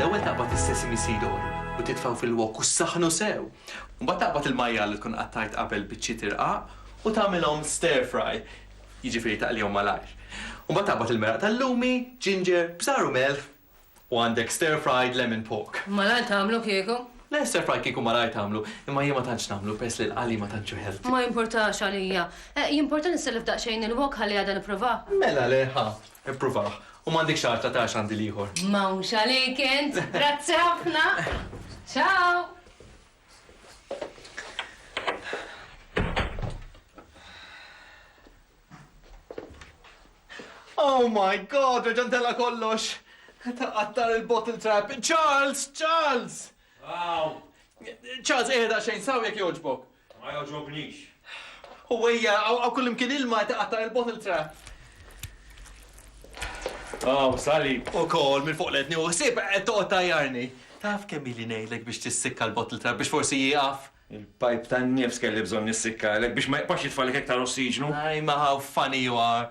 L-ewwel taqbad is-sesame seed oil u titfgħu fil-wok u ssaħħnu sew. Mbagħad taqbad il-majjal li tkun qattajt qabel biċċiet irqaq u tagħmilhom stir fry, jiġifieri taqlihom malajr. U mbagħad taqbad il-meraq tal-lumi, ginger, bżar u melħ u għandek stir fried lemon pork. Malajr tagħmlu kieku? Le, stir fry kieku malajr tagħmlu, imma jien ma tantx nagħmlu peress li l-qali ma tantx hu healthy. Ma jimpurtax għalija. Jimporta nissellef daqsxejn il-wok ħalli għada nippruvah? Mela le, ħa, ippruvah. U m'għandikx għarta ta' għax għandi l-ieħor. M'hawnx għalik int! Grazzi ħafna! Ciao! Oh my God, reġa' ntela' kollox! Taqattar il-bottle trap. Charles! Charles! Aw! Charles, ejja daqsxejn saw jekk jogħġbok. Ma jogħġobnix. U ejja, hawn kullimkien ilma qed iqattar il-bottle trap. Aw, salib. Ukoll minn fuq l-etni u ħsieb qed toqgħod tgħajjarni. Taf kemm ili ngħidlek biex tissikka l-bottle trap biex forsi jieqaf? Il-pajp tan-nifs kelli bżonn nissikkalek biex ma jibqax jitfagħlek iktar ossiġnu. Ajma how funny you are.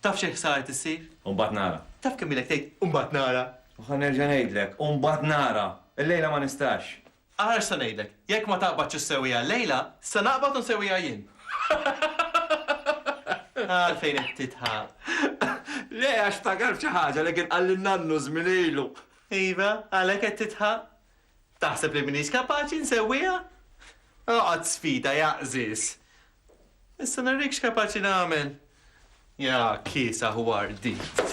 Taf xi ħsara qed issir? U mbagħad nara. Taf kemm ilek tgħid u mbagħad nara? U ħa nerġa' ngħidlek, u mbagħad nara. Illejla ma nistax. Ara x'se ngħidlek, jekk ma taqbadx u ssewwiha llejla, se naqbad u nsewwiha jien. Għalfejn qed tidħaq? Le, għax ftakart f'xi ħaġa li kien qalli n-nannu żmien ilu. Iva, għalhekk qed tidħaq? Taħseb li m'iniex kapaċi nsewwiha? Oqgħod sfida, ja qżież. Issa nurik x'kapaċi nagħmel. Ja kiesaħ u ardit.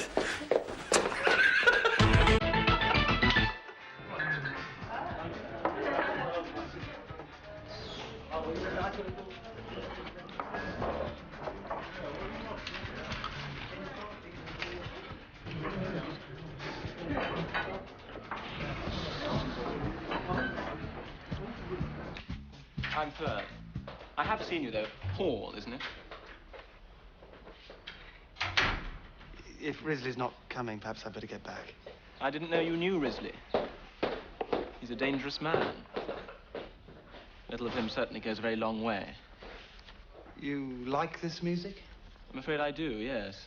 I'm Ferb. I have seen you though. Paul, isn't it? If Risley's not coming, perhaps I'd better get back. I didn't know you knew Risley. He's a dangerous man. Little of him certainly goes a very long way. You like this music? I'm afraid I do, yes.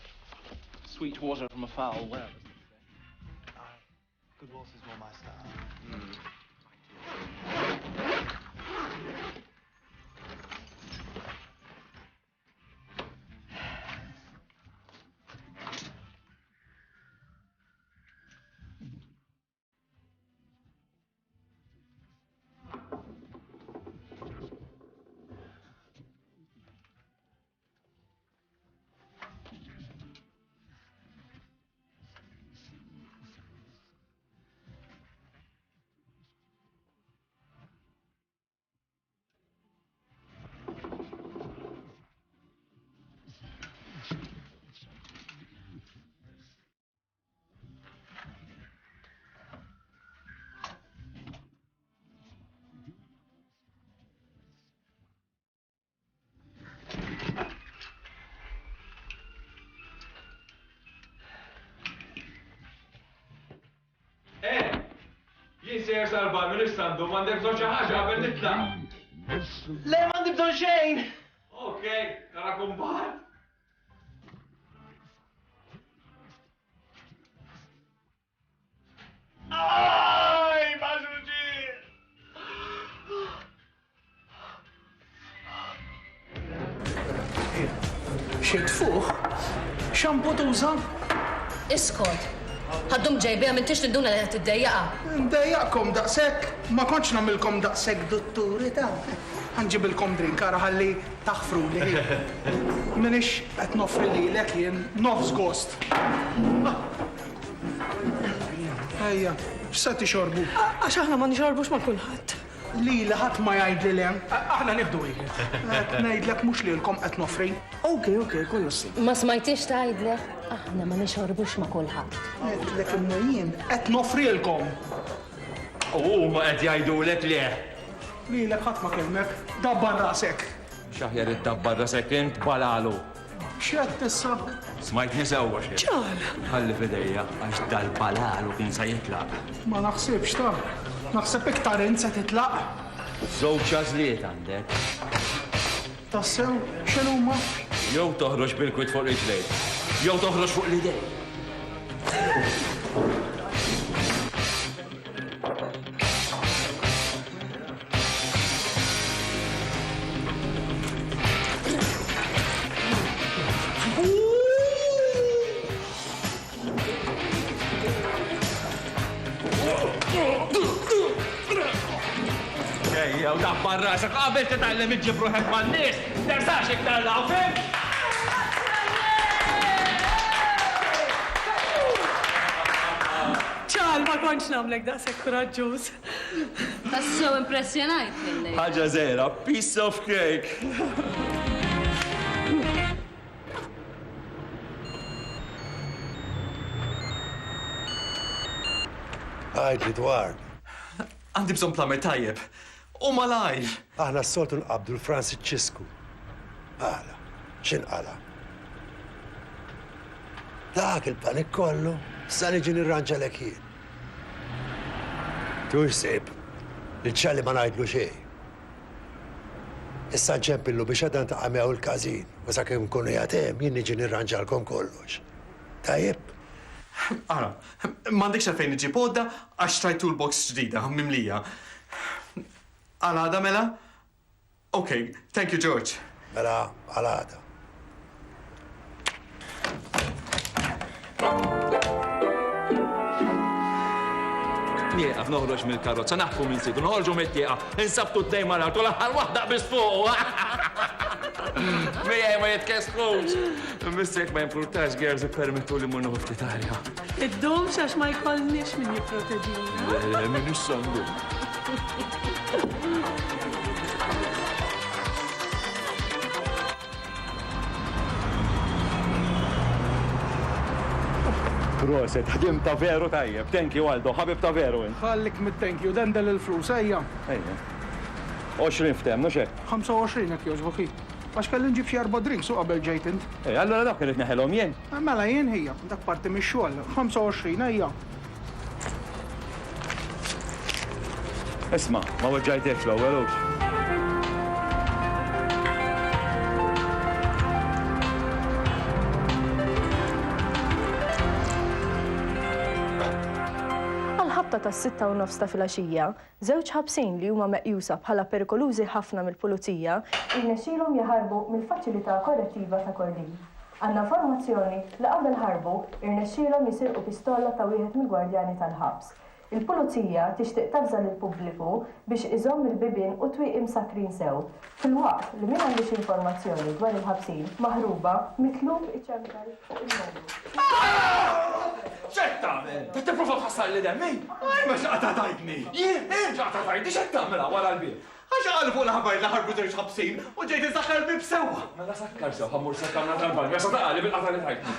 Sweet water from a foul well. Uh, good waltz is more my style. Mm. Eh, jien sejjer sal-bar minn istandu m'għandek bżonn xi ħaġa qabel nitlaq. Le m'għandi bżonn xejn! Ok, narakom mbagħad. Aj, ma xulxin! Xi tfuħ? Xampu tuża? Iskot. Ħaddum ġej biha m'intix tinduna li qed tiddejjaqha. Ndejjaqkom daqshekk? Ma kontx nagħmilkom daqshekk dutturi ta. Ħa nġibilkom drink ara ħalli taħfruli. M'iniex qed noffri lilek jien nofs gost. Ejja, x'se tixorbu? Għax aħna ma nixorbux ma' kulħadd. Lili ħadd ma jgħidli le. Aħna nieħdu wieħed. Qed ngħidlek mhux lilkom qed noffri. Ok, ok, kollox sew. Ma smajthiex tgħidlek, aħna ma nixorbux ma' kulħadd. Għedtlek imma jien qed noffrilkom. U huma qed jgħidulek le. Lilek ħadd ma kellmek. Dabbar rasek. Mhux aħjar iddabbar rasek int balalu. X'għedt issa? Smajtni sewwa x'għedt. Ċar! Ħalli f'idejja għax dal-balalu kien sa jitlaq. Ma naħsibx ta. Naħseb iktar int se titlaq. Żewġ għażliet għandek. Tassew? X'inhuma? Jew toħroġ bil-kwiet fuq riġlejk, jew toħroġ fuq l-idejn. rasek, qabel titgħallem iġġib ruħek man-nies, terżax iktar 'l hawn, fhimt? Ċar, ma kontx nagħmlek daqshekk kuraġġuż. Tassew impressjonajtni llejla. Ħaġa żgħira, piece of cake! Għidli dwar. Għandi bżonn plumber tajjeb. U malajr! Aħna s-soltu nqabbdu l-Fransiċċisku. Għala? X'inqala'? Dak il-panik kollu, sa niġi nirranġalek jien. Tieħux ħsieb, lil Charlie ma ngħidlu xejn. Issa nċempillu biex għada ntaqa' miegħu l-każin u sakemm nkun qiegħed hemm jien niġi nirranġalkom kollox. Tajjeb? Ara, m'għandekx għalfejn iġġib għodda għax xtrajt toolbox ġdida, mimlija. Għal għada mela? Ok, thank you George. Mela għal għada. Nieqaf noħroġ mill-karozza, naħfu minn sidu, noħorġu mit-tieqa, insabtu t-tnejn mal-art u l-aħħar waħda qbiż fuqu. Miegħi ma jitkessrux. Imma jekk ma jimpurtax, girls, ippermettu li mmur nieħu ftit arja. Iddumx għax ma jkollniex min jipproteġina. Le, le, m'iniex se ndum. Proset, ħdimt ta' veru tajjeb. Thank you Aldo, ħabib ta' veru int. Ħallik mit-thank you, dendel il-flus, ejja. Ejja. 20 ftehem, mhux hekk? 25 jekk jogħġbok, hi. Għax kelli nġib xi erba' drinks u qabel ġejt int. Ej, allura dawk irrid neħelhom jien. Mela jien ħija, dak parti mix-xogħol. 25, ejja. Isma', ma weġġajtekx l-ewwel hux? Għall-ħabta tas-sitta u nofs ta' filgħaxija, Żewġ ħabsin li huma meqjusa bħala perikolużi ħafna mill-Pulizija rnexxielhom jaħarbu mill-Faċilità Korrettiva ta' Kordin. Għandna informazzjoni li qabel ħarbu rnexxielhom jisirqu pistola ta' wieħed mill-gwardjani tal-ħabs. Il-Pulizija tixtieq tavża lill-pubbliku biex iżomm il-bibien u t-twieqi msakkrin sew, filwaqt li min għandu xi informazzjoni dwar il-ħabsin maħruba mitlub iċempel fuq in-numru. X'qed tagħmel? Qed tipprova tħassarli demmi? Ajma x'qata' tajtni! Jien? Int x'qata' tajtni? X'qed tagħmel hawn wara l-bieb? Għax qalu fuq l-aħbar li ħarbu żewġ ħabsin u ġejt insakkar il-bieb sewwa. Mela sakkar sew, ħa mmur sal-kamra tal-banju għax sa taqagħli bil-qatgħa li tajtni.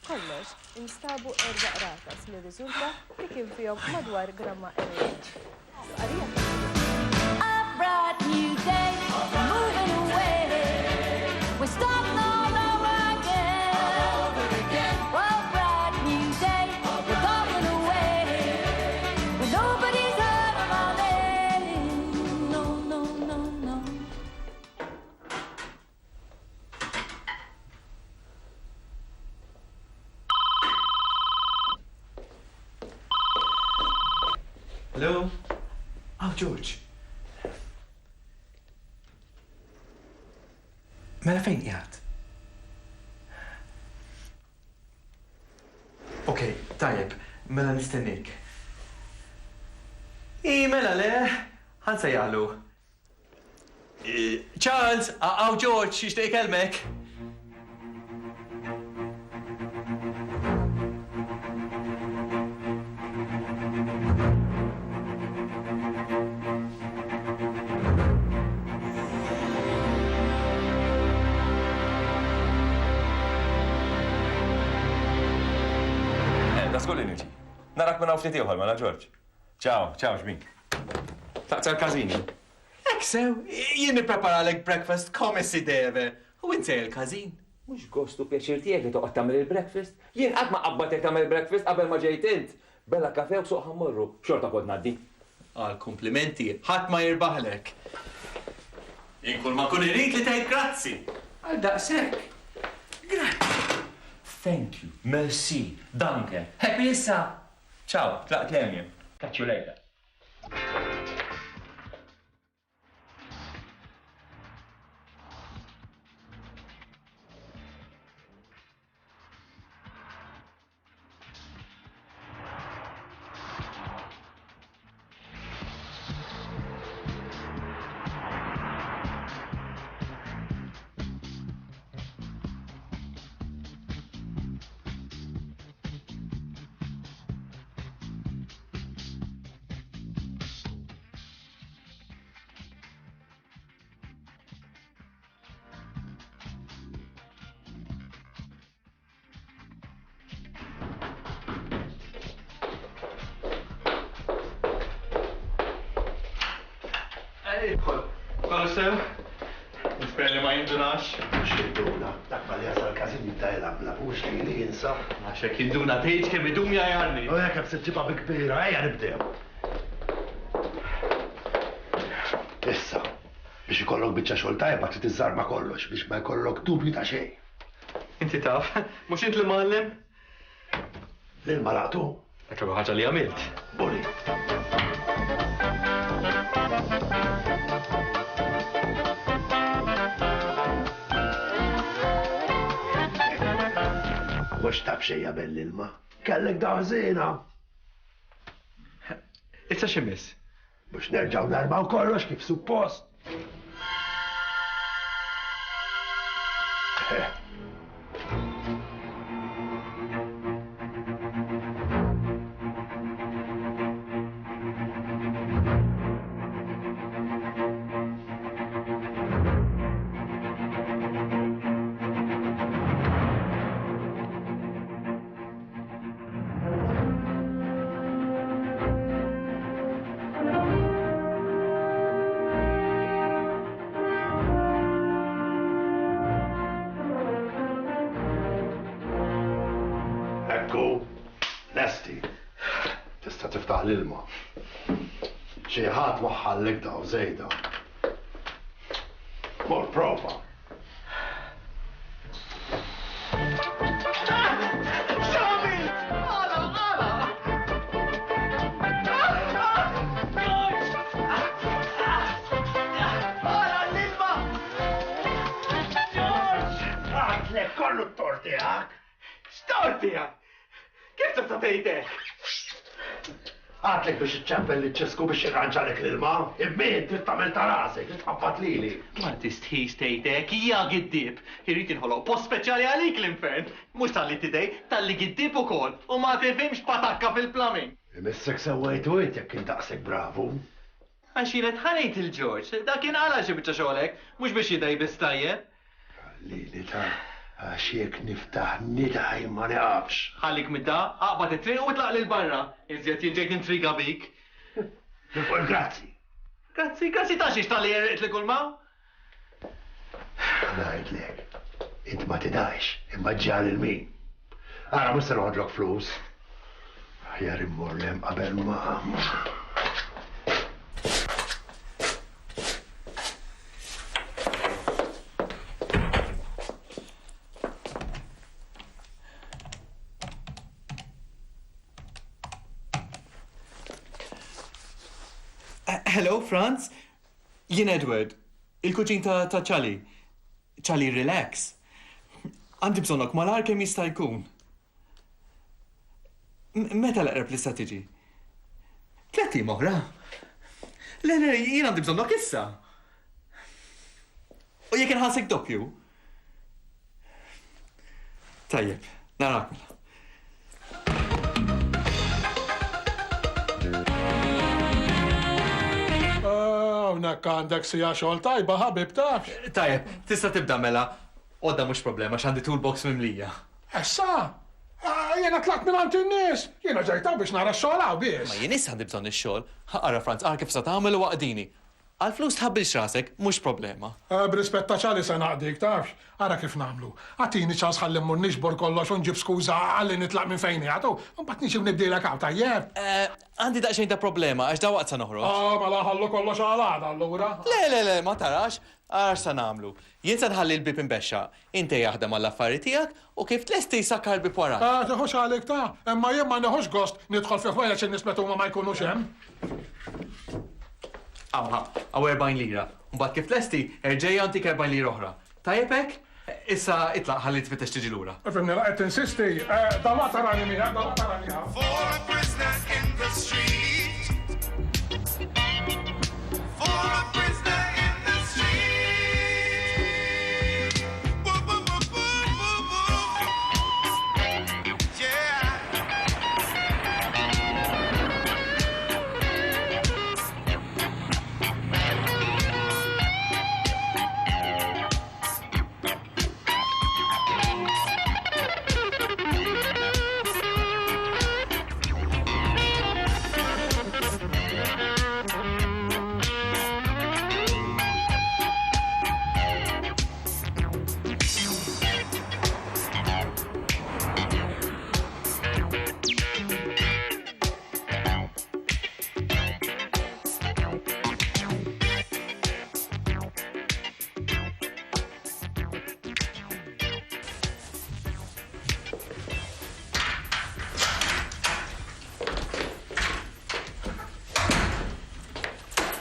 B'kollox, instabu erba' qratas li rriżulta li kien fihom madwar gramma eroina. Stqarrija A bright new day, moving away. We're starting all over again. A bright new day, we're going away. When nobody's heard of our name. No, no, no, no. Hello? Oh, George. Mela fejn qiegħed? Ok, tajjeb, mela nistennik. I, mela le, ħansejjaħlu. Charles, hawn George jixtieq ikellmek. Eh, da żgur li niġi. Narak minn hawn ftit ieħor mela George. Ciao, ciao xbin. Taqta' l-każini. Hekk sew, jien nippreparalek breakfast come si deve u int sejjer il-każin. Mhux gost u pjaċir tiegħek li toqgħod tagħmel il-breakfast? Jien qatt ma qabbadtek tagħmel breakfast qabel ma ġejt int. Bella kafè u suq ħa mmorru. Xorta kont ngħaddi. Għall-kumplimenti, ħadd ma jirbaħlek. Jien kull ma nkun irrid li tgħid grazzi. Għal daqshekk. Grazzi. Thank you. Merci. Danke. Happy issa? Ciao, tlaqt 'l hemm jien. Catch you later. Kollox sew? Nispera li ma jindunax. Mhux jinduna, dak malli jasal każin jibda jlablab u mhux lili jinsa. Għax hekk jinduna tgħidx kemm idum jgħajjarni. U jekk hemm se ġġibha bi kbira, ejja nibdew. Issa, biex ikollok biċċa xogħol tajba trid iżżarma kollox biex ma jkollok dubju ta' xejn. Inti taf, mhux int l-imgħallem? L-ilma laqtu? Dak l-ewwel ħaġa li għamilt. Bully. Mhux taf xejn jagħmel l-ilma. Kellek daħżiena. Issa x'imiss? Biex nerġgħu narmaw kollox kif suppost. Ekku, lesti. Tista' tiftaħ l-ilma. Xi ħadd waħħallek daw żejda. Mor prova. Kollu t-tort tiegħek. X'tort tiegħek? Kif tista' tgħid hekk? Għadtlek biex iċċempel liċ-ċesku biex jirranġalek l-ilma, imma int trid tagħmel ta' rasek, trid tħabbat lili. Ma tistħix tgħid hekk, ja giddieb! Irid jinħoloq post speċjali għalik l-infern! Mhux talli tidgħi, talli giddieb ukoll u ma tifhimx patakka fil-plumbing! Imissek sewwejtu int jekk int daqshekk bravu. Għax jien qed ħa ngħid 'il George, dak kien qala' xi biċċa xogħol hekk, mhux biex jidgħi biss tajjeb. Lili ta' għax jekk niftaħ nidgħi ma nieqafx. Ħallik mid-da, aqbad it-triq u itlaq 'l barra. Iżjed jien ġejt nintriga bik. Minn fuq il-grazzi. Grazzi, grazzi ta' xiex talli għerriqtli kull ma. Ħa ngħidlek, int ma tidgħix, imma ġġagħal lil min? Ara mhux se noħodlok flus. Aħjar immur 'l hemm qabel ma. Hello, Franz. Jien Edward, il-kuġin ta' ta' Charlie. Charlie, relax. Għandi bżonnok malar kemm jista' jkun. Meta l-eqreb li sa tiġi? Tlett ijiem oħra? Le, le, jien għandi bżonnok issa. U jekk inħallsek doppju? Tajjeb, narak mela. Hawnhekk għandek sija xogħol tajba ħabib tafx. Tajjeb, tista' tibda mela. Għodda mhux problema għax għandi toolbox mimlija. Issa? Jiena tlaqt mingħand in-nies! Jiena ġejt hawn biex nara x-xogħol hawn biss. Ma jien issa għandi bżonn ix-xogħol. Ara Franz, ara kif sa tagħmel u aqdini. Għall-flus tħabbilx rasek, mhux problema. B'rispett ta' Charlie se naqdik, tafx? Ara kif nagħmlu. Agħtini ċans ħalli mmur niġbor kollox u nġib skuża ħalli nitlaq minn fejn qiegħed u mbagħad niġi u nibdielek hawn, tajjeb? Għandi daqsxejn ta' problema għax dalwaqt sa noħroġ. Ah, mela nħallu kollox għal għada allura. Le, le, le, ma tarax. Ara x'sa nagħmlu. Jien sa nħalli l-bieb imbexxaq. Int ejja aħdem għall-affari tiegħek u kif tlesti sakkar l-bieb warajk. Eh, tiħux għalik ta, imma jien ma niħux gost nidħol fi ħwejjeġ in-nies meta huma ma jkunux hemm. Hawn, ħa, hawn 40 lira. Mbagħad kif tlesti, erġa' ejja u ntik 40 lira oħra. Tajjeb hekk? Issa itlaq ħalli tfittex tiġi lura. Ifhimni, la qed tinsisti, eh, dalwaqt tarani miegħek, dalwaqt tarani hawn. For a prisoner in the street. For a prisoner in the street. Woo, woo, woo, woo, woo, woo. Yeah.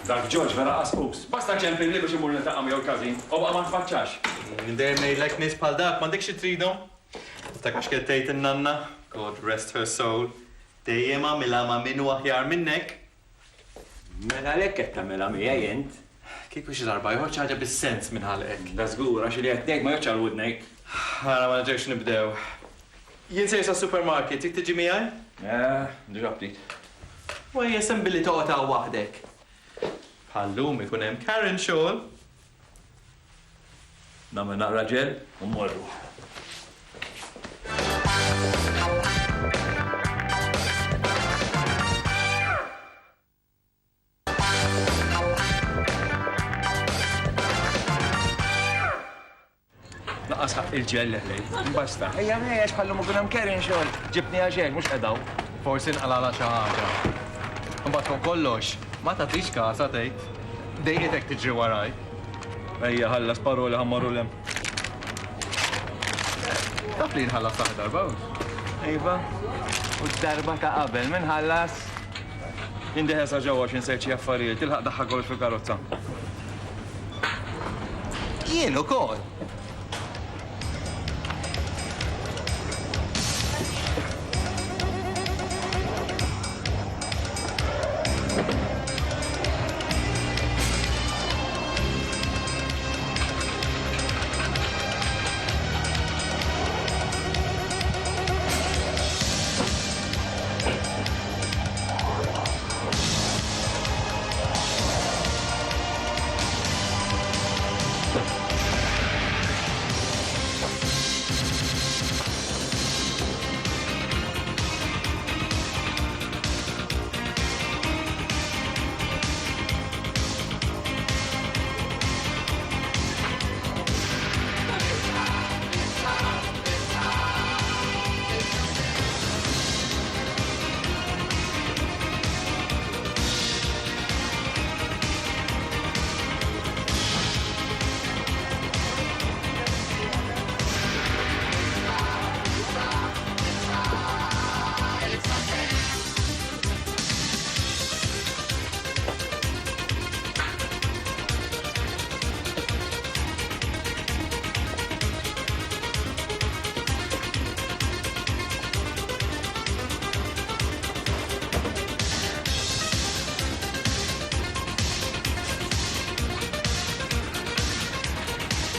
Dak George vera qasqus. Basta ċempilli biex immur niltaqa' miegħu l-każin u baqa' ma tfaċċax. Jien dejjem ngħidlek nies bħal dak m'għandekx xi tridhom. Tiftakar x'kienet tgħid in-nanna? God rest her soul. Dejjem agħmilha ma' min hu aħjar minnek. Mela għalhekk qed tagħmilha miegħi int? Kieku xi darba joħroġ xi ħaġa bis-sens minn ħalqek. Da żgur, għax li qed ngħid ma jgħoddx għal widnejk. Ara ma nerġgħux nibdew. Jien sejjer sas-supermarket, trid tiġi miegħi? Eh, diġà ftit. U ejja sehem billi toqgħod hawn waħdek. Bħal-lum ikun hemm Karen xogħol. Nagħmel naqra ġel u mmorru. Naqqas ħaqq il-ġell leħlej. Basta. Ejja miegħi għax bħallum ikun hemm Karen xogħol. Ġibtni għax hekk mhux qed hawn. Forsi nqalgħalha xi ħaġa. Imbagħad fuq kollox, ma tagħtix kasha tgħid. Dejqitek tiġri waraj. Ejja ħallas paroli ħa mmorru 'l hemm. Taf li jien ħallast l-aħħar darba hux? Iva. U d-darba ta' qabel min ħallas? Jien dieħel sa ġewwa għax insejt xi affarijiet, ilħaq daħħal kollox fil-karozza. Jien ukoll!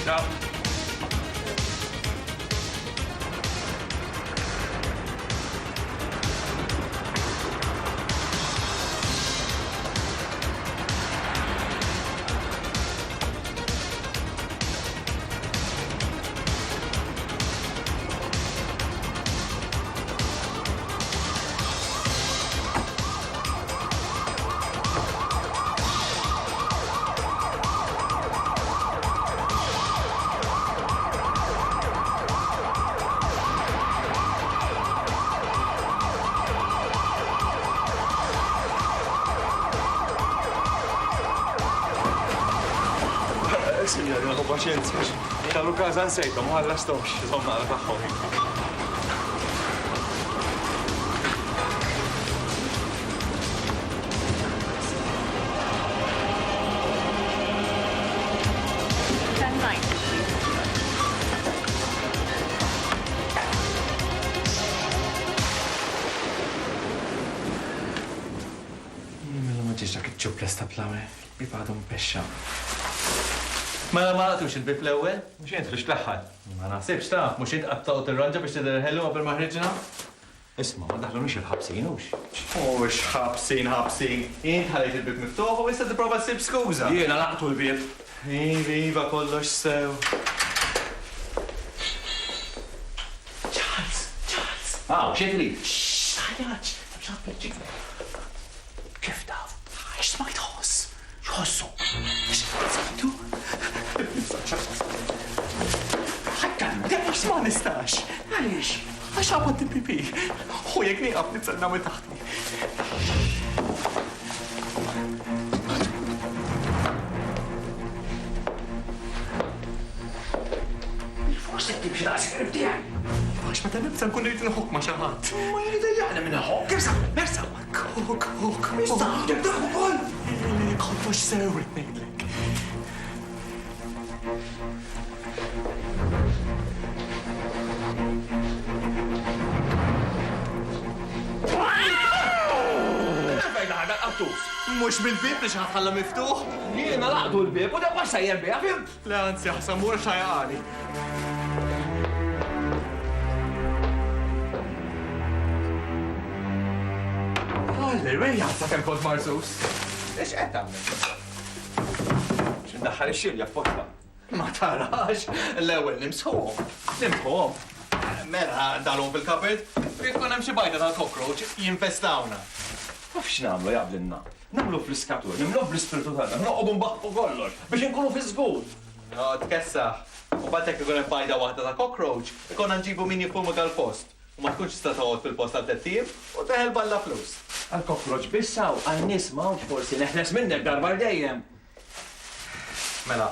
Ciao. Signori, ħu paċenzja. Tal każa nsejthom, u ħallasthomx, żomm naqra tagħhom. Mela ma ġiex dak iċ-ċupless ta' Plame, il-bieb għadu mbexxa. Mela ma laqtux il-bieb l-ewwel? Mhux int ħriġt l-aħħar. Ma naħsibx taf, mhux int qatt toqgħod tirranġa biex tidher ħelu qabel ma ħriġna? Isma' ma daħlunix il-ħabsin hux? Mhux ħabsin ħabsin. Int ħallejt il-bieb miftuħ u issa tipprova ssib skuża. Jiena laqtu l-bieb. Iva, iva, kollox sew. Charles! Charles! Aw, xi trid? Xxx, tgħajjatx! Hemm xi ħadd fil-ġid. Kif taf? Għax smajt ħoss. X'ħossu? Smajtu? Għax ma nistax. Għaliex? Għax għabad il-pipi. U jekk nieqaf nitsenna minn taħti. Forsi timxi daqs qrib tiegħi. Għax meta nibda nkun irid nħokk ma' xi ħadd. Ma jien idejjaqni minn ħokk. Ersa, ersa. Kok, kok. Issa, tibda ukoll. Le, kollox sew rrid ngħidlek. Fejn daħal dal-qattus? Mhux mill-bieb li xi ħadd ħalla miftuħ? Jiena laqtu l-bieb u darba sejjer biha, fhimt? Le anzi aħseb mur xajqani. Alleluja, sa kemm kont marsus. Ix qed tagħmel? X'indaħħal ix-xilja f'postha. Ma tarax, l-ewwel nimsħuhom. Nimsħuhom. Mela dalhom fil-cupboard, u jekk ikun hemm xi bajda tal-cockroach jinfestawna. Taf x'nagħmlu jaqblilna? Nagħmlu friskatur, nimluh bl-ispirtu tagħna, noqogħdu nbaħħu kollox biex inkunu fiż-żgur. Noqgħod tkessaħ. U mbagħad jekk ikun hemm bajda waħda ta' cockroach, ikollna nġibu min jiffumiga l-post u ma tkunx tista' toqgħod fil-post għal tlett ijiem u teħel balla flus. Għall-cockroach biss hawn, għan-nies m'hawnx forsi neħles minnek darba għal dejjem. Mela,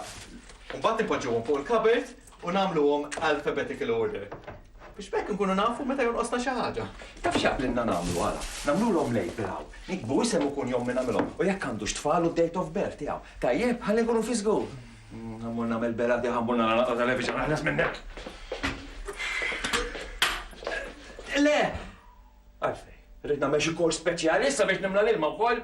mbagħad inpoġġuhom fuq il-cupboard u nagħmluhom alphabetical order. Biex b'hekk inkunu nafu meta jonqosna xi ħaġa. Taf x'jaqblilna nagħmlu ara? Nagħmlulhom label hawn. Niktbu isem u kunjom min għamilhom u jekk għandux tfal u d-date of birth tiegħu. Tajjeb, ħalli nkunu fiż-żgur. Ħa mmur nagħmel berati, ħa mmur nara naqra television aħles minnek. Le! Għalfejn? Irrid nagħmel xi kors speċjali issa biex nimla l-ilma wkoll?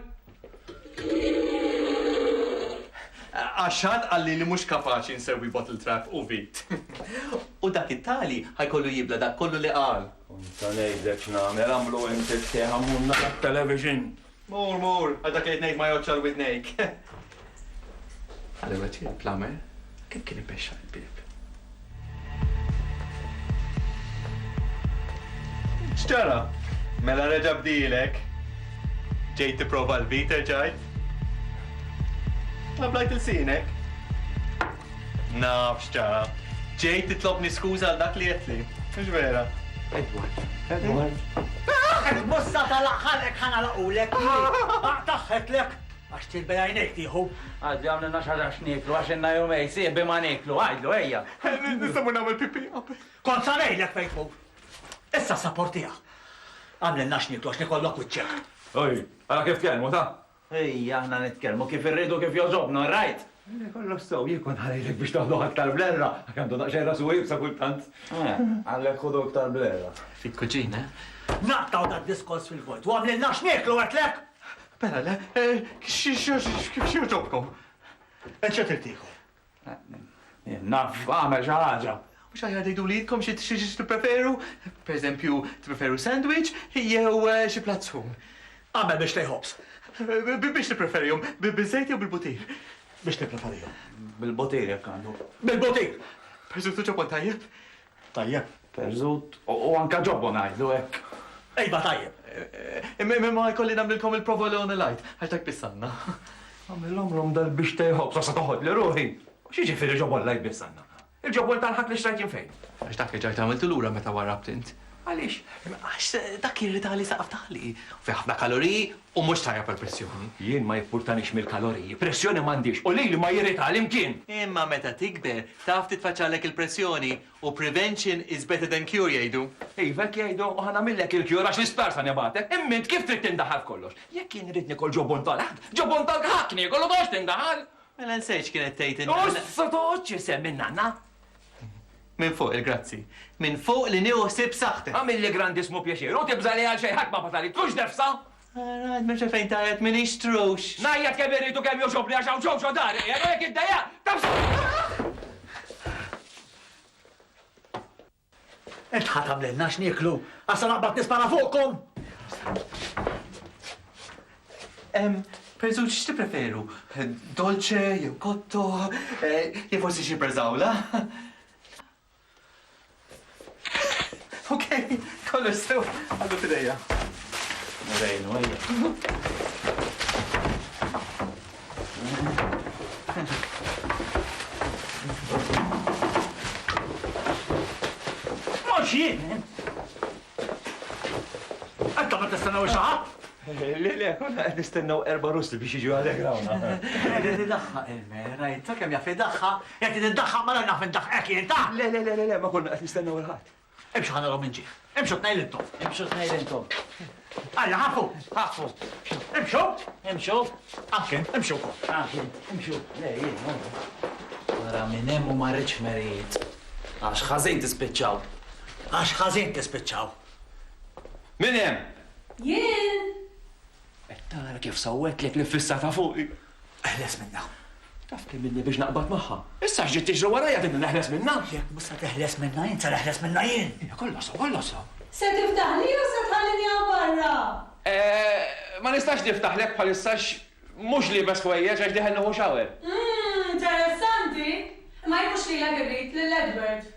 Għax ħadd qalli li mhux kapaċi nsewwi bottle trap u vit. U dak it-tali ħa jkollu jibla' dak kollu li qal. Kont se ngħidlek x'nagħmel, agħmlu inti t-te, ħa mmur nara t-television. Mur, mur, għax dak li qed ngħid ma jgħoddx għal widnejk. Allura ġie l-plumber, kif kien ibexxaq il-bieb? X'ġara? Mela reġa' bdielek? Ġejt tipprova l-vit erġajt? Ma blajt ilsienek? Naf x'ġara. Ġejt titlobni skuża għal dak li għedtli. Mhux vera? Edward, Edward. Mossa tagħlaq ħalqek ħa nagħlaqulek jien. Aqtagħhetlek għax tilbel għajnejk tieħu. Għidli għamlilna xi ħaġa x'nieklu għax ilna jumejn sieħbi ma nieklu, għidlu ejja. Nista' mmur nagħmel pipì qabel. Kont sa ngħidlek fejn tmur. Issa ssaportiha. Għamlilna x'nieklu għax nikollok wiċċek. Oj, ara kif tkellmu ta'. Ejja aħna nitkellmu kif irridu kif jogħġobna, all right? Le kollox sew, jien kont ħalejlek biex toħduh aktar bl-erra, għax għandu daqsxejn rasu iebsa kultant. Eh, għalhekk ħudu iktar bl-erra. Fil-kuġina, eh? Naqtgħu dad-diskors fil-vojt u għamlilna x'nieklu għedtlek! Mela le, x'jogħġobkom? Int xi trid tiekol? Jien naf, agħmel xi ħaġa. Mhux aħjar tgħiduli intkom xi tippreferu? Pereżempju, tippreferu sandwich jew xi platt sħun? Agħmel biex tejħobż. Biex tippreferihom, biż-żejt jew bil-butir? Biex tippreferihom. Bil-butir jekk għandu. Bil-butir! Perżut u ġobon tajjeb? Tajjeb. Perżut u anke ġobon għidlu hekk. Iva tajjeb. Imma ma jkolli nagħmlilkom il-provolone light, għax dak biss għandna. Għamilhomlhom dal-biex tejħobż, sa toħodli ruħi. X'jiġifieri ġobon light biss għandna? Il-ġobon tal-ħadd li xtrajt jien fejn? Għax dak erġajt għamiltu lura meta warrabt int. Għaliex? Għax dak jirritali saqaf ta' ħalqi. Fih ħafna kaloriji u mhux tajjeb għall-pressjoni. Jien ma jippurtanix mill-kaloriji, pressjoni m'għandix u lili ma jirritali mkien! Imma meta tikber taf titfaċċalek il-pressjoni u prevention is better than cure jgħidu. Iva hekk jgħidu u ħa nagħmillek il-cure għax l-isptar sa nibgħatek. Imma int kif trid tindaħal f'kollox? Jekk jien irrid niekol ġobon tal-ħakk, ġobon tal-ħakk niekol u toqgħodx tindaħal! Mela nsejt x'kienet tgħid in-nanna. U issa toqgħodx isemmi n-nanna. Minn fuq il-grazzi. Minn fuq li nieħu ħsieb saħħtek. Għamilli grandissmu pjaċir u tibża' li għal xejn ħadd ma bagħatha li tkunx nefsa! Rajt m'hemmx għalfejn tgħajjat m'iniex trux. Ngħajjat kemm irrid u kemm jogħġobni għax hawn ġewġ dari qiegħed u jekk iddejjaq taf Int ħa tagħmlilna x'nieklu, għax se naqbad nispara fuqkom! Perżut x'tippreferu? Dolce jew kotto, jew forsi xi preżawla? Ok, kollox sew, għadu f'idejja. Rejnu, ejja. Mhux jien! Intom qed tistennew xi ħadd? Le, le, konna qed nistennew erba' russi biex jiġu għalek rawna. Qed idaħħaq il-mera, jien ta' kemm jaf idaħħaq, jekk trid iddaħħaq mela naf indaħħqek jien ta'. Le, le, le, le, ma konna qed nistennew il-ħadd. Imxu ħa narahom minn ġieħ. Imxu tnejn intom. Imxu tnejn intom. Alla, ħafu! Ħafu! Imxu! Imxu! Anke, imxu wkoll. Anke, imxu. Le, jien, Wara minn hemm u ma rridx merijiet. Għax ħażin tispiċċaw. Għax ħażin tispiċċaw. Min hemm? Jien! Qed tara kif sawwetlek l-iffissata fuqi. Eħles minnha. Taf kemm ilni biex naqbad magħha. Issa x'ġiet tiġri warajja tridni neħles minnha? Jekk mhux se teħles minnha jien se neħles minnha jien. Hija kollha sew, kollha sew. Se tiftaħli jew se tħallini hawn barra? Eh, ma nistax niftaħlek bħalissa għax mhux liebes ħwejjeġ għax dieħel nieħu shower. Umm, interessanti! Imma jien mhux lilek irrid, lil Edward.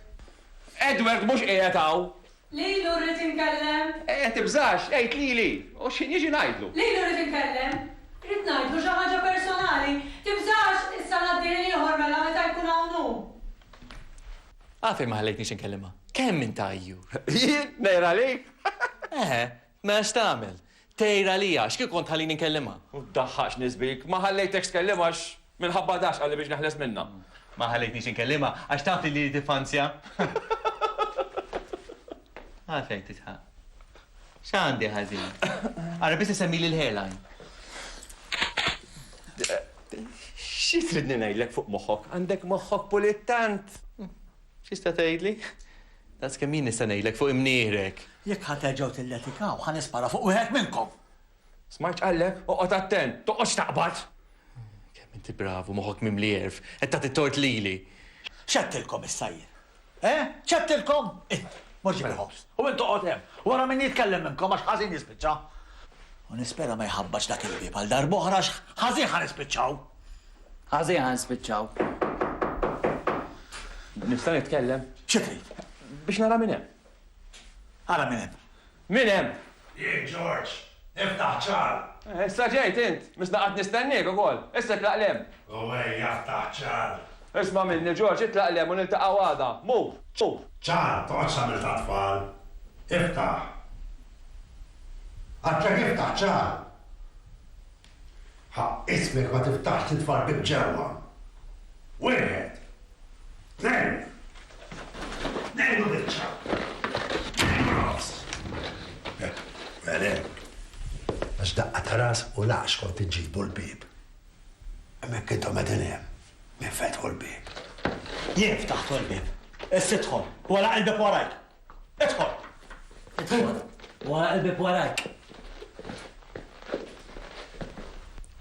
Edward mhux qiegħed hawn. Lilu rrid inkellem. Eh, tibżax, għid lili, u x'ħin jiġi ngħidlu. Lilu rrid inkellem. Irrid ngħidlu xi ħaġa personali. Tibżax, issa ngħaddi ħin ieħor mela meta jkun hawn hu. Għalfejn ma ħallejtnix inkellimha? Kemm int għajjur? Jien? Ngħir għalik? Eħe, mela x'tagħmel? Tgħir għalija, x'kieku kont tħallini nkellimha? U ddaħħaqx nies bik, ma ħallejtekx tkellimha għax minħabba dax qalli biex neħles minnha. Ma ħallejtnix inkellimha għax taf li lili tiffanzja. Għalfejn tidħaq? X'għandi ħażin? Ara biss isemmili l-hairline. Xi tridni ngħidlek fuq moħħok? Għandek moħħok pulit tant. X'tista' tgħidli? Daqs kemm jien nista' ngħidlek fuq imnieħrek. Jekk ħa terġgħu tilletikaw, ħa nispara fuq wieħed minnkom! Smajt x'qallek? Oqgħod attent, toqgħodx taqbad! Kemm inti bravu, moħħok mimli għerf, qed tagħti t-tort lili. X'għedtilkom issa jien? Eh? X'għedtilkom? Int, mur ġib il-ħobż. U int oqgħod hemm, wara min jitkellem minnkom għax ħażin jispiċċa. U nispera ma jħabbatx dak il-bieb għal darb'oħra għax ħażin ħa nispiċċaw. Ħażin ħa nispiċċaw. Nista' nitkellem? Xi trid? Biex nara min hemm. Ara min hemm. Min hemm? Jien George. Iftaħ ċar. Issa ġejt int. Misna qgħadt nistenniek ukoll. Issa itlaq 'l hemm. U ejja ftaħ ċar. Isma' minni George, itlaq 'l hemm u niltaqgħu għada. Mur! Mur! Ċar, toqgħodx tagħmel ta' tfal. Iftaħ. Għedtlek iftaħ ċar. Ħaqq ismek ma tiftaħx titfa' l-bieb ġewwa. Wieħed. Tnejn. Tnejn u biċċa. Tnejn u nofs. Mela hekk. Għax daqqa ta' ras u laqx kont iġġibu l-bieb. Hemmhekk intom qegħdin hemm. Min fetħu l-bieb? Jien ftaħtu l-bieb. Issa idħol u għalaq il-bieb warajk. Idħol! Idħol u għalaq il-bieb warajk.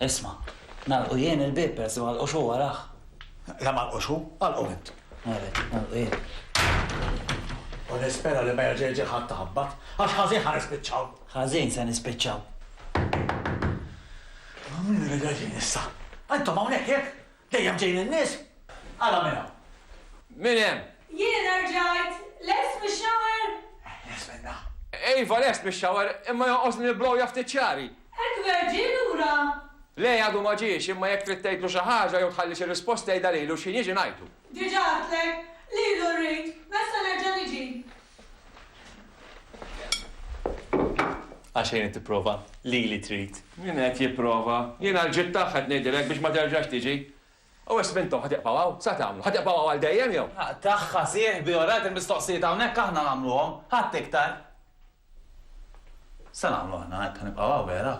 Isma', nagħlqu jien il-bieb peress li m'għalqux hu warah. La m'għalqux hu, għalqu int. Alright, nagħlqu jien. U nispera li ma jerġa' jiġi ħadd iħabbat, għax ħażin ħa nispiċċaw. Ħażin se nispiċċaw. Min reġa' ġejjin issa? Intom hawnhekk hekk? Dejjem ġejjin in-nies? Ara min hawn. Min hemm? Jien erġajt! Lest mix-shower? Lest minnha. Iva lest mix-shower, imma jonqosni nibblowja ftit xagħri. Edward ġie lura? Le għadu ma ġiex, imma jekk trid tgħidlu xi ħaġa jew tħalli xi risposta għidha lilu x'ħin jiġi ngħidlu. Diġà għedtlek, lilu rrid, messa nerġa' niġi. Għaxejn qed tipprova, lili trid. Min qed jipprova? Jien għall-ġid tagħha qed ngħidilek biex ma terġax tiġi. U wisq intom ħa tibqgħu hawn? Sa tagħmlu? Ħa tibqgħu hawn għal dejjem jew? Tagħha sieħbi orajt il-mistoqsijiet hawnhekk aħna nagħmluhom, ħadd iktar. Sa nagħmlu aħna hekk ħa nibqgħu hawn vera?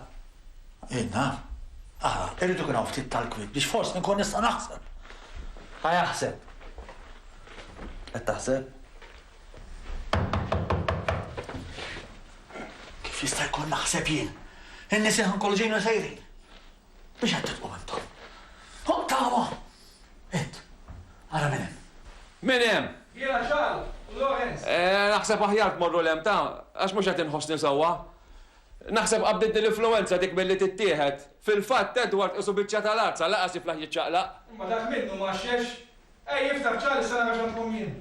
Jien naf. Ara, irid ikun hawn ftit tal-kwiet biex forsi nkun nista' naħseb. Ħa jaħseb. Qed taħseb? Kif jista' jkun naħseb jien? In-nies il-ħin kollu ġejjin u sejrin. Biex qed titqu intom? Oqtgħuha! Int, ara min hemm. Min hemm? Jiena Charles u Lawrence. Eh, naħseb aħjar tmorru 'l hemm ta, għax mhux qed inħossni sewwa. Naħseb qabditni l-influwenza dik milli tittieħed. Fil-fatt, Edward qisu biċċa tal-arza, lanqas jiflaħ jiċċaqlaq. Imma dak minnu mgħaxxex. Ejja iftaħ Charles issa nara x'għandkom jien.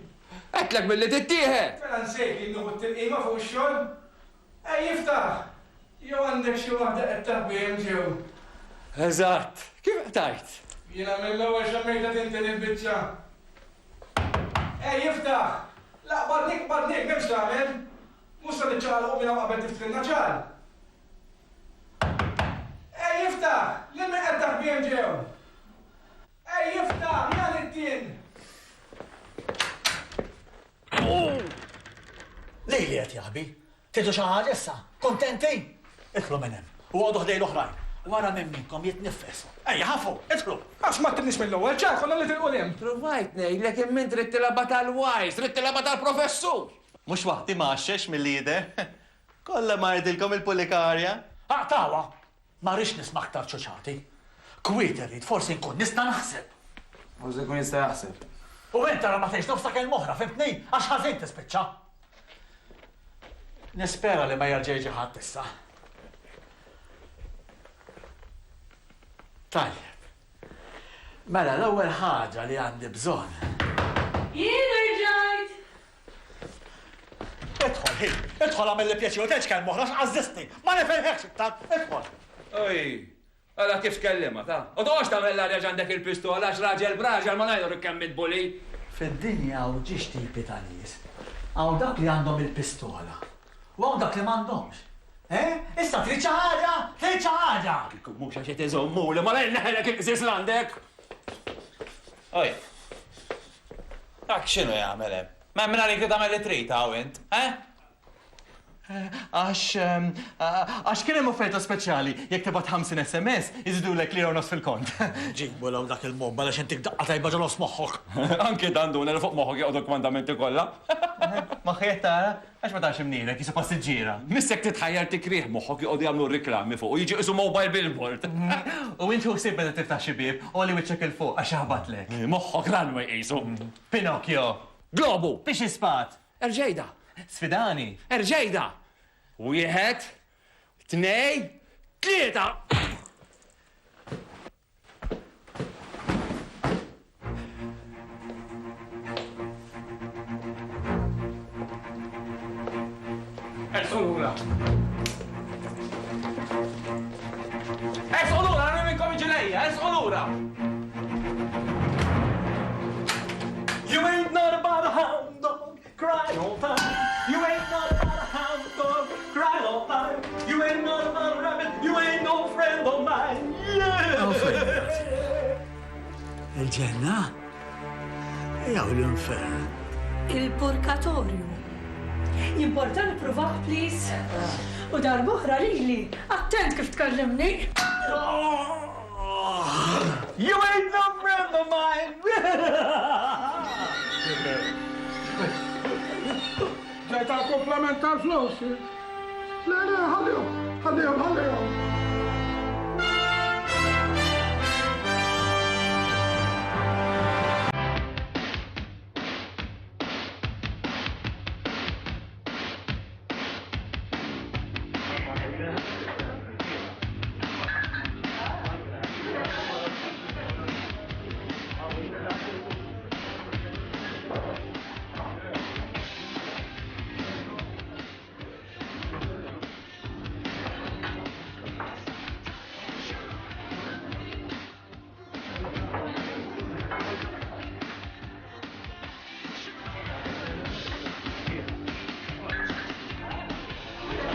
Għedtlek milli tittieħed! Mela nsejt li nieħu t-tilqima fuq ix-xogħol? Ejja iftaħ! Jew għandek xi waħda qed taħbi hemm ġew? Eżatt! Kif qtajt? Jiena mill-ewwel xammejtha tinten il-biċċa. Ejja iftaħ! La qbadnik qbadnik m'hemmx tagħmel! Mhux se niċċaqalqu minn hawn qabel tiftħilna ċar! Ejja iftaħ! Lil min qed taħbi hemm ġew? Ej iftaħ, ja nittin! Lili qed jaħbi. Tridu xi ħaġa issa? Kuntenti? Idħlu minn hemm u oqogħdu ħdejn l-oħrajn. U ara min minnkom jitniffes. Ejja, ħafu, idħlu! Għax m'għedtilniex mill-ewwel, ċar konna nitilqu 'l hemm. Provajt ngħidlek imma int ridt tilgħabha tal-wise, ridt tilgħabha tal-professur! Mhux waħdi mgħaxxex milli jidher. Kollha martilkom il-pulikarja. Aqtgħuha! Ma rridx nisma' aktar ċuċati. Kwiet irrid, forsi nkun nista' naħseb. Forsi jkun jista' jaħseb. U int ara ma tgħidx nofs ta' kelma oħra, fhimtni? Għax ħażin tispiċċa. Nispera li ma jerġa' jiġi ħadd issa. Tajjeb. Mela l-ewwel ħaġa li għandi bżonn. Jien erġajt! Idħol, hi, idħol agħmilli pjaċir u tgħidx kelma oħra għax qażżistni. Ma nifilħekx iktar, idħol. Oj, ara kif tkellimha, ta. U toqgħodx tagħmel l-arja għax għandek il-pistola għax raġel b'raġel ma ngħidu kemm mitbuli. Fid-dinja hawn ġiex tipi ta' nies. Hawn dawk li għandhom il-pistola u hawn dawk li m'għandhomx. Eh? Issa trid xi ħaġa? Trid xi ħaġa? Kieku mhux għax qed iżommuli, malajr neħelek il-qżież l għandek. Oj. Dak x'inhu jagħmel hemm? M'hemm min għalik li tagħmel li trid hawn int, eh? Għax għax kien hemm offerta speċjali, jekk tibgħat 50 SMS, iżidulek lira u nofs fil-kont. Ġibu 'l hawn dak il-mobile għax intik daqqa tajba ġo nofs moħħok. Anki dan duna li fuq moħħok joqogħdu l-kmandamenti kollha. Moħħi qed tara? Għax ma tarax imnieħrek, qisu passiġġiera. Missek titħajjar tikrih moħħok joqogħdu jagħmlu r-riklami fuqu, jiġi qisu mobile billboard. U int ħu ħsieb meta tiftaħ xi bieb, għolli wiċċek 'il fuq għax jaħbatlek. Moħħok runway qisu. Pinocchio! Globu! Biex ispat! Erġejda! Sfidani! Erġejda! Wieħed, tnej, tlieta! Ersqu lura. Ersqu lura, għarri minnkom iġi lejja, ersqu lura. You ain't not about a hound dog, cry all time. You ain't not about a hound dog, cry all time. You ain't not about a rabbit, you ain't no friend of mine. Yeah! Il-ġenna? Jew l-infern? Il-purkatorju. Jimporta nippruvah, please? U darb'oħra lili, attent kif tkellimni. You ain't no friend of mine! Ġej tal-kumplament tal-flus. Le, le, ħallihom, ħallihom, ħallihom.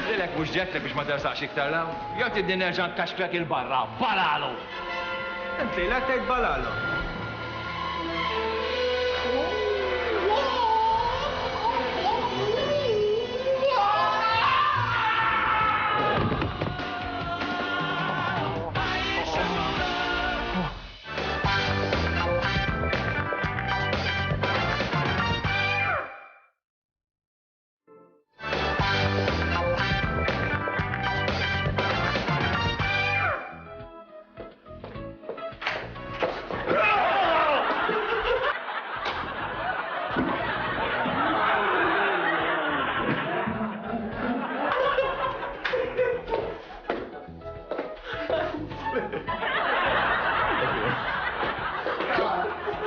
Lilek mhux ġedtlek biex ma tersaqx iktar 'l hawn? Jew tridni nerġa' nkaxkrek 'il barra? Balalu! Int lilek tgħid balalu.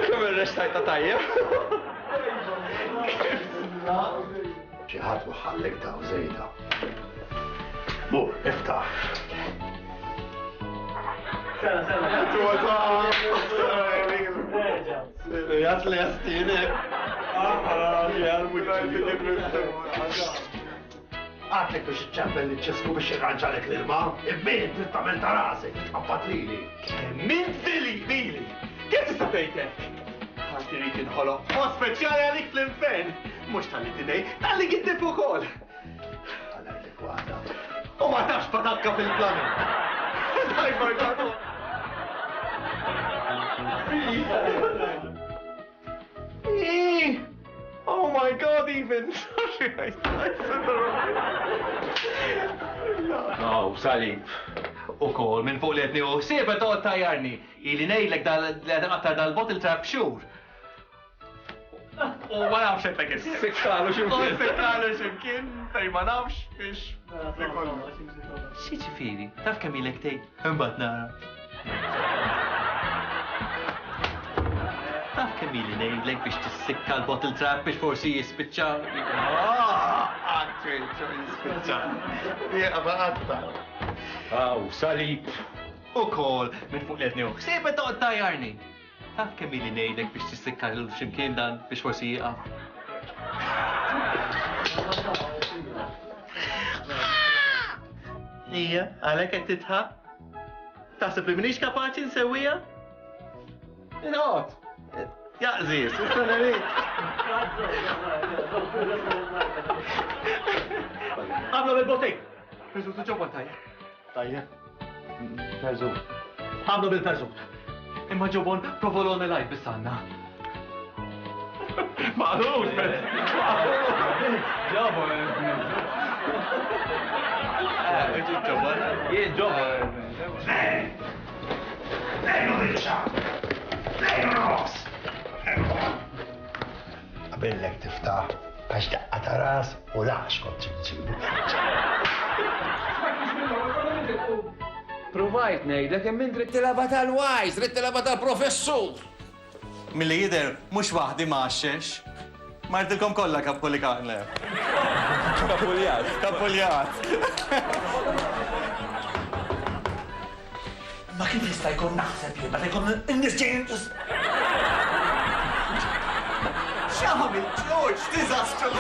Kemm irrestajta tajjeb? Xi ħadd waħħallek daw żejda. Mur, iftaħ. Sena, sena. Jgħat li jastini. Għatlek biex iċċempel li ċesku biex jirranġalek l-ilma, immin trid tagħmel ta' rasek, tqabbad lili. Min fili, lili? Kif tista' tgħid hekk? Ħadd irid inħoloq post speċjali għalik fl-infern. Mhux talli tidej, talli giddib ukoll. Għalhekk waħda. U ma tafx patakka fil-plumbing. Oh my god, even! Sorry, I said the wrong Oh, salib. U kol, minn fuq li għetni u ħsieb qed toqgħod tajjarni. Ili ngħidlek li qed nqattar dal-bottle trap xhur. U ma nafx qed lek Sikkalu x'imkien. Sikkalu x'imkien fejn ma nafx biex Xi ġifieri? Taf kemm ilek tgħid? Imbagħad nara. Taf kemm ili ngħidlek biex tissikka l-bottle trap biex forsi jispiċċa. Ah, jispiċċa. Jieqaf qatta. Aw, salib. Ukoll minn fuq li qed nieħu ħsieb qed toqgħod tajjarni. Taf kemm ili ngħidlek biex tissikka lil x'imkien dan biex forsi jieqaf. Ija, għalhekk qed titħaq? Taħseb li m'iniex kapaċi nsewwiha? Inqgħod. Jaqżis, issa nerik. Għamlu bil-botej. Perżut ġobon tajjeb. Tajjeb. Perżut. Għamlu bil-perżut. Imma ġobon provolone light biss għandna. Maqlux, Ġobon. Ġobon. Jien ġobon. Lejnu biċċa! Lejnu nofs! Qabillek tiftaħ għax daqqa ta' ras u laqx kont trid ġibu. Provajt ngħidlek hemm int trid tilgħabha tal-wise, trid tilgħabha tal-professur. Milli jidher mhux waħdi mgħaxxex. Martilkom kollha kappulikan le. Kapuljat. Kapuljat. Ma kif jista' jkun naħseb jien meta jkun in-nies ġejjin X'għamil George? Diżastru!